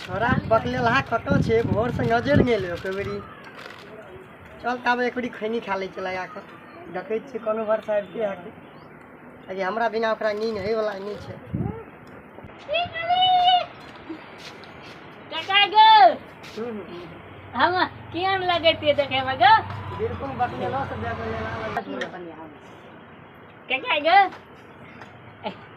छोरा बकलेलहा कतऽ छै, भोर से नजर नहि एलै ओकर बेरी। चल ताबे एक बेरी खैनी खा लै छै लगा कऽ, देखै छियै कोनो भर साहब के हेतै। आगे हमरा बिना ओकरा नींद होइवला नहि छै। काका गो, हम केहन लगैत देखै मे गो? बिल्कुल बकलेलहा से बकलेलहा लगै। काका गो,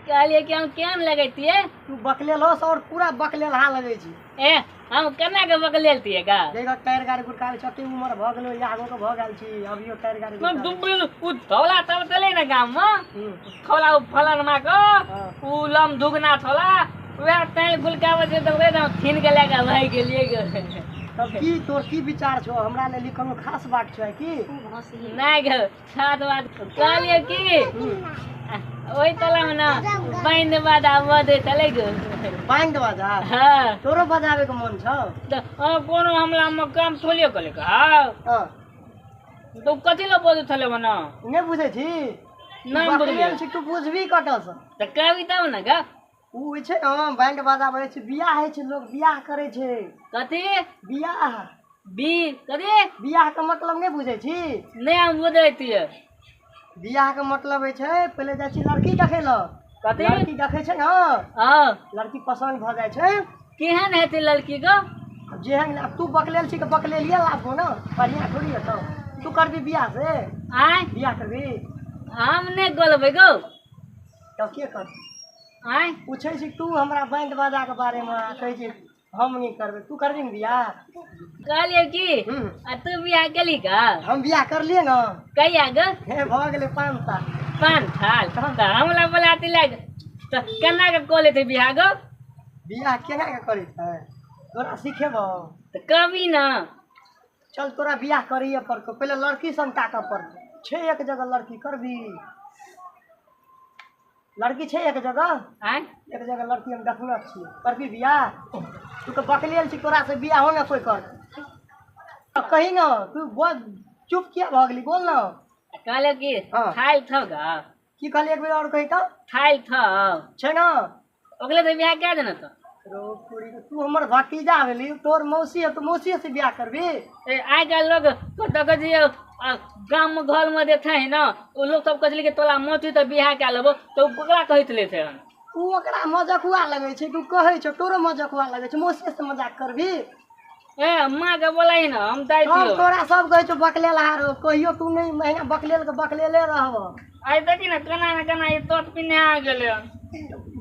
कहलियै कि हम केहन लगैतियै? तू बकलेलहो से और पूरा बकलेलहा लगै छी। ए, हम केना के बकलेलतियै का? देखो टायर गाड़ी गुड़काबै छै, अते उमर भऽ गेलो, आगो के भऽ गेल छी, अभियो टायर गाड़ी। उ थौला तब चले ने गाम में, थौला उ फलनमा के उ लम दुगना थौला वएह टायर गुलकाबै छै तऽ ओकरे छीन के लए के भागि गेलियै। तब की तोर की विचार छौ हमरा लेल? कोनो खास बात छै की? नहि गो, खास बात कहलियै कि ओहि तला में ना बैंड बाजा बजै छलै गो। बैंड बाजा? हाँ। तोरो बजाबे के मन छौ? तऽ कोनो हमला में काम थोड़े कले हाँ। तो कथी लए बजै छलै मने? नहि बुझै छी? नहि बुझलियै। छी तू बुझबी कतऽ से? तऽ कहबी तब ने गा। उ होइ छै ने बैंड बाजा बजै छै, बियाह होइ छै, लोग बियाह करै छै। कथी? बियाह। बी कथी? बियाह के मतलब नहि बुझै छी? नहि हम बुझै छियै। बियाह के मतलब होइ छै पहिले जाइ छी लड़की देखै लए। कथी? लड़की देखै छै ने। हाँ। लड़की पसन्द भऽ जाइ छै। केहन हेतै लड़की गो? जेहन आब तू बकलेल छी तऽ बकलेलिये लाभो ने, बढ़िआँ थोड़ी हेतौ। तू करबी बियाह से? आँय? बियाह करबी? हम नहि गोलबै गो। तब के करबी? आँय? पूछै छी तू हमरा बैंड बाजा के बारे मे, कहै छी हम नहि करबै, तू करबी ने बियाह? कहलियै कि आ तू बियाह केली का? हम बियाह करलियै ने। कहिया गो? हे भऽ गेलै 5 साल। 5 साल? तऽ हमरा बोला तिलक तऽ केना के कऽ लेतै बियाह गो? बियाह केना के करै छै तोरा सिखेबौ? तऽ कहबी ने। चल तोरा बियाह करैये पड़तौ, पहिले लड़की सब ताकऽ पड़तौ। छै एक जगह लड़की करबी? लड़की छै एक जगह? आँय? एक जगह लड़की हम देखने छियै। करबी बियाह? तू तऽ बकलेल छी, तोरा से बियाह हो ने कोइ कर। कही न तू बोल, चुप किया भऽ गेली, बोल न। कहले कि थाल थौ गा। की कहली एक बेर और कही तऽ? थाल थौ छै न। ओकरे से बियाह कए देना तऽ? रो पूरी, तू हमर भतीजा भेली, तोर मौसी है, तू मौसी से बियाह करबी? ए आइ काल्हि लोग कतऽ कहै छै गाम में घर में जे छै ने, ओ लोग सब कहै छलै कि तोरा मौसी तऽ बियाह कए लेबो, तऽ ओ ककरा कहैत छलै से? उ ओकरा मजकुआ लगै छै, तू कहै छौ तोरो मजकुआ लगै छै, मौसी से मजाक करबी? ए माँ के बोलाई न, हम दाइ छियौ। तोरा सब कहै छौ बकलेल हारो, कहियो तू नहि महीना बकलेल के बकलेले रहब। आइ देखी ने केना ने केना ई तोत पिन्हे आ गेलै।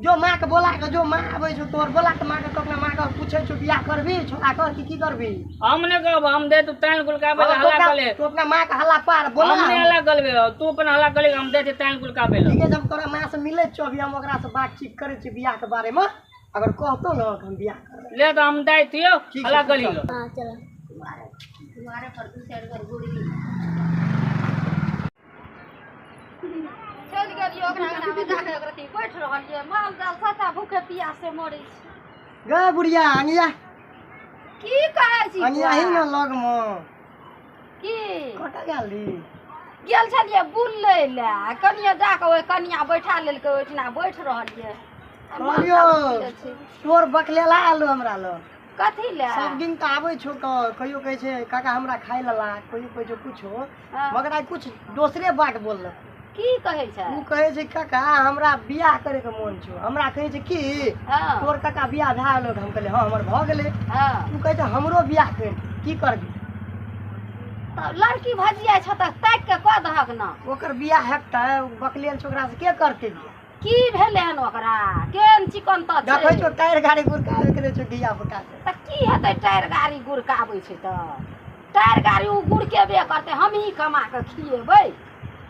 जो माँ के बोला के, जो माँ आबै छौ तोर, बोला के माँ के, अपना माँ के पूछै छौ बियाह करबी छोरा कर की करबी? हम नहि कहब, हम दे तू तान गुलकाबै लए हल्ला कले। तू अपना माँ के हल्ला पार बोला। हम नहि हल्ला करबै, तू अपन हल्ला कले, हम दे तान गुलकाबै लए। ठीक है, जब तोरा माँ से मिलै छौ अभी हम ओकरा से बातचीत करै छी बियाह के बारे में, अगर कहतो न हम बियाह करबै। ले तऽ हम दाइ दियौ, हल्ला करी लो। हां चल तुम्हारे पर दू चारि बेर गुड़ी चलि गेलियै ओकरा अंगनामे जाके ओकरा बैठ रहलियै, माल जाल सबटा भूखे पियासे मरै छै। गे बुढ़िया अंगिया। की कहै छी? अंगिया ही न लग मे। की कतऽ गेल रही? गेल छलियै बुलै लए, कनिया जाके ओहि कनिया बैठा लेलकै, ओहिठिना बैठ रहलियै। कहलियौ तोर बकलेला आलू हमरा लग। कथी लए? सब दिन तऽ आबै छौ तऽ कहियो कहै छै काका हमरा खाय लए ला, कहियो कहै छौ कुछो, मगर आइ कुछ दोसरे बात बोललक। की कहै छै? उ कहै छै काका हमरा बियाह करे के मन छौ। हमरा कहै छै की तोर काका बियाह भए गेलौ? हम कहलियै हँ हमर भऽ गेलै। उ कहै छै हमरो बियाह कर, की करबी? तऽ लड़की भजिया छौ तऽ ताकि के कऽ दहक न। ओकर बियाह हेतै, बकलेल छै, ओकरा से के करतै बियाह? की भेलै हन ओकरा? केहन चिकन तऽ छै? देखै छौ टायर गाड़ी गुड़काबै के रहै छौ धिया पुता के। तऽ की हेतै टायर गाड़ी गुड़काबै छै तऽ? टायर गाड़ी उ गुड़केबे करतै, हमही कमा कऽ खिएबै।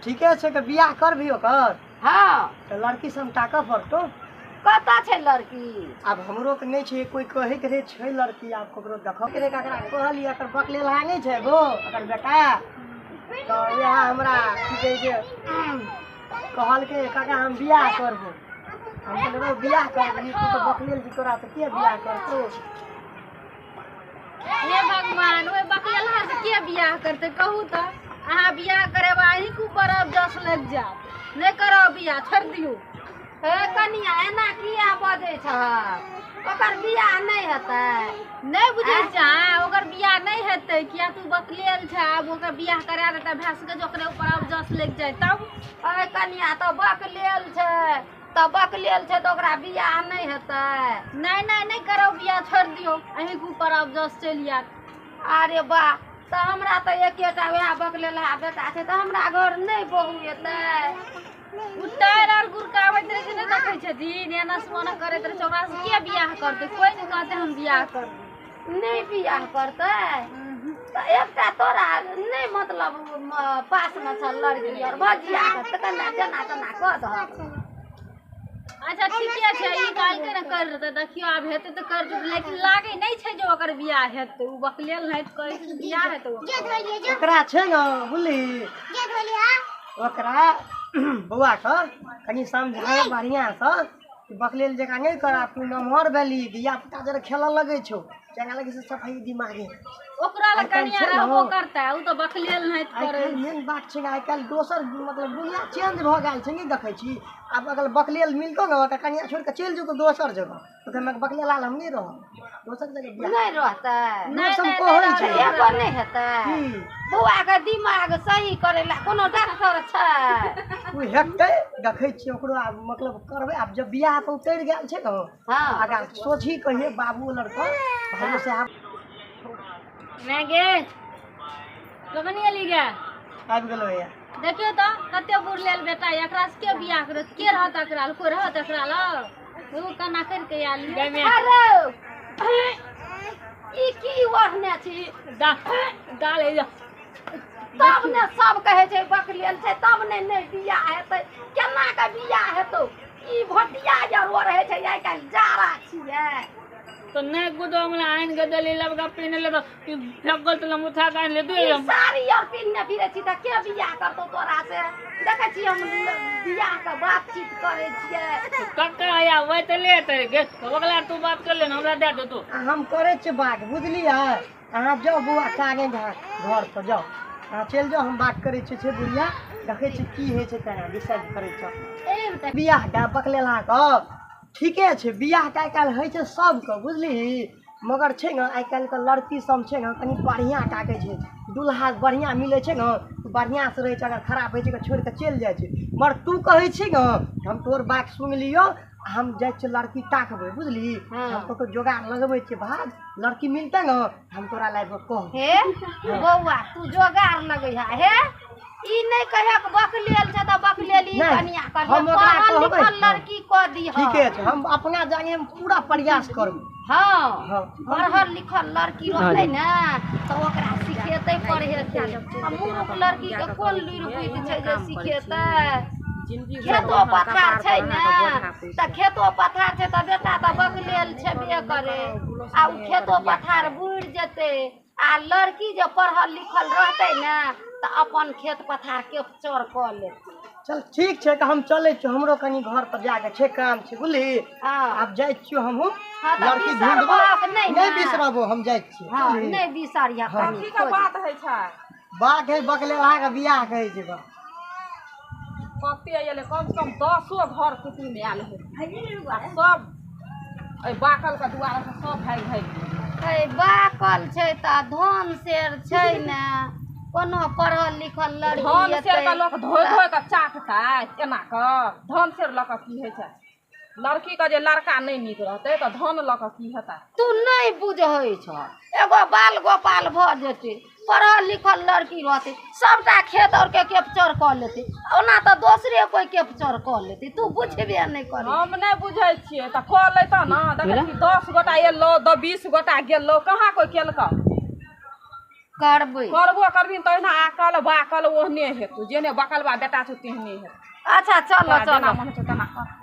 ठीके छै तऽ बियाह करबी ओकर? हाँ। तऽ लड़की सब ताकऽ पड़तौ। कतऽ छै लड़की? आब हमरो के नहि छै, कोइ कहै के रहै छै लड़की, आब ककरो देखऽ के रहै, ककरा कहलियै एकर बकलेलहा नहि छै एगो एकर बेटा, तऽ इएह हमरा की कहै छै कहलकै काका हम बियाह करबो। हम कहलियै रौ बियाह करबही, तू तऽ बकलेल छी, तोरा से के बियाह करतौ? हे भगवान, ओहि बकलेलहा से के बियाह करतै कहू तऽ? अहाँ बियाह करेबै अहीँके बरफ जस लागि जायत। नहि करब बियाह, छोड़ि दियौ। हे कनिया एना किया बजै छहक? ओकर बियाह नहि हेतै? नहि बुझै छै ओकर बियाह नहि हेतै, किया तू बकलेल छै। आब ओकर बियाह करा देतै, भए सकै छै ओकरे ऊपर आब जस लागि जाय तब। अरे कनिया, तऽ बकलेल छै तऽ बकलेल छै, तऽ ओकरा बियाह नहि हेतै? नहि नहि नहि करौ बियाह, छोड़ि दियौ, अहीँके ऊपर आब जस चलि आयत। अरे वाह, तऽ हमरा तऽ एकेटा वएह बकलेलहा बेटा छै, तऽ हमरा घर नहि बहु एतै? ओ टायर आर गुड़काबैत रहै छै, नहि देखै छथिन? एना से ओना करैत रहै छै। ओकरा से के बियाह करतै? कोइ नहि कहतै हम बियाह करबै। नहि बियाह करतै तऽ एकटा तोरा नहि मतलब पासमे छल लड़की आओर भजिया के तऽ कन्या जेना तेना कऽ दहक। अच्छा ठीके छै, ई कहलकै ने कर देतै, देखियौ आब हेतै तऽ कर देतै, लेकिन लागै नहि छै जे ओकर बियाह हेतै। ओ बकलेल नहि तऽ कहै छै जे बियाह हेतै ओकर। ओकरा छै ने, बुझली, ओकरा बौआके कनि समझाय बढ़िआँसँ कि बकलेल जकाँ नहि कर, तू नमहर भेली, धिया पुता जरे खेलऽ लगै छौ, चंगा लगै छै सफाइ दिमागे। ओकरा लग आइ काल्हि कनिया छै ने। रहबो करतै, ओ तऽ बकलेल नहि आइ करै। काल्हि मेन बात छै ने, आइ काल्हि दोसर मतलब दुनिया चेंज भऽ गेल छै। नहि देखै छी? आब अगर बकलेल मिलतौ ने तऽ कनिया छोड़ि कऽ चलि जेतौ दोसर जगह, तऽ कहमे बकलेला हम नहि रहब, दोसर जगह बियाह नहि रहतै। लोक सब कहै छै। एगो नहि हेतै? की? बौआके दिमाग सही करै लए कोनो डॉक्टर छै? ओ हेतै, देखै छियै ओकरो आब मतलब करबै। आब जब बियाह पर उतरि गेल छै ने, आगाँ सोचही कहियै बाबू लड़का भाइयो साहब। मैं गे, कखनी एली गे? आबि गेलो या। देखियौ तऽ कते बुढ़लेल बेटा यऽ, एकरा से के बियाह करत? के रहत एकरा लग? कोइ रहत एकरा लग? ओ केना करि के आयल यऽ? गे मैं। अरे, ई की ओढ़ने छी? दा दाल है जा। तब ने सब कहै छै बकलेल छै, तब ने नहि बियाह हेतै। केना के बियाह हेतौ? ई भोटिया जे रहै छै, आइ काल्हि जाड़ा छियै। तो नहीं कुदो, हमरा आनि के देली लबका पहिने ले तऽ ई फेकल तऽ हम उठा के आनि ले ई दे। साड़ी आर पिन्हने फिरै छी तऽ के बियाह करतौ तोरा से? देखै छी, हम बियाह के बातचीत करै छियै। कक्का या वही तऽ ले तऽ गे, ओकरा तू बात कर ले ने, हमरा दे दे तू। आ हम करै छियै बात, बुझलियै? अहाँ जाउ बौआ कागे घर पर जाउ, अहाँ चलि जाउ, हम बात करै छियै। छै बुढ़िया, देखै छियै की होइ छै, केना डिसाइड करै छियै बियाह के। बकलेला के ठीके छै, बियाह के आइ काल्हि होइ छै सबके, बुझलिही? मगर छै ने, आइ काल्हिके लड़की सब छै ने, कनि बढ़िआँ ताकै छै। दुल्हा बढ़िआँ मिलै छै ने, बढ़िआँसँ रहै छै, अगर खराब होइ छै तऽ छोड़ि कऽ चलि जाइ छै। मगर तू कहै छी ने, हम तोहर बात सुनि लियौ, हम जाइ छियै लड़की ताकबै, बुझली? हम ककरो जोगाड़ लगबै छियै, भाग लड़की मिलतै ने, हम तोरा लाबि कऽ कहब। हे बौआ, तू जोगाड़ लगै है। हे, ई नहि कहक बकलेल छै तऽ बकलेल ई नहि, कनिया हम करिहे। ओकरा पढ़ल कहबै, लिखल लड़की कऽ दीह। ठीके छै, हम अपना जाने हम पूरा प्रयास करबै। हँ, पढ़ल लिखल लड़की रहतै ने तऽ ओकरा सिखेतै पढ़ेतै। आ मूर्ख लड़की के कोन लुरि बुद्धि छै जे सिखेतै? खेतो पथार छै ने, तऽ खेतो पथार छै तऽ बेटा तऽ बकलेल छेबे करे, आ ओ खेतो पथार बुड़ि जेतै। आ लड़की जे पढ़ल लिखल रहतै ने तऽ अपन खेत पथार कैप्चर कऽ लेतै। चल ठीक छै, तऽ हम चलै छियौ, हमरो कनि घर पर जाके छै, काम छै, बुझली? आब जाइ छियौ हमहूँ। हँ, तऽ लड़की ढूँढबै। बिसरबहक नहि नहि ने? बिसरबो, हम जाइ छियै। हँ। बुझली? नहि बिसरिह। कनि कथी के बात होइ छै? बात है बकलेलहा के बियाह कहै छै बा। कते एलै? कम से कम दसो घर कुटुम आयल हेतै, आ सब एहि बाकल के दुआरे से सब भागि भागि गेलै। है बाकल छै तऽ धन शेर छै ने, कोनो पढ़ल लिखल लड़की धान एतै। सेर के लोक धोइ धोइ कऽ चाटतै एना कऽ? धान सेर लऽ कऽ की होइ छै? लड़की के जे लड़का नहि नीक रहतै तऽ धान लऽ कऽ की हेतै? तू नहि बुझै छ, एगो बाल गोपाल भऽ जेतै, पढ़ल लिखल लड़की रहतै, सबटा खेत और के कैप्चर कऽ लेतै। ओना तऽ दोसरे कोइ कैप्चर कऽ लेतै, तू बुझबे नहि करी। हम नहि बुझै छियै तऽ कऽ लेतऽ ने। देखै छी, 10 गोटा एलो, 20 गोटा गेलो, कहाँ कोइ केलकौ? करबै। करबो करबिन तऽ ओहिना आकल बाकल ओहने हेतौ, जेहने बकलबा बेटा छौ तेहने हेतौ। अच्छा, चलो। तोरा जेना चलो। मन होइ छौ तेना कर।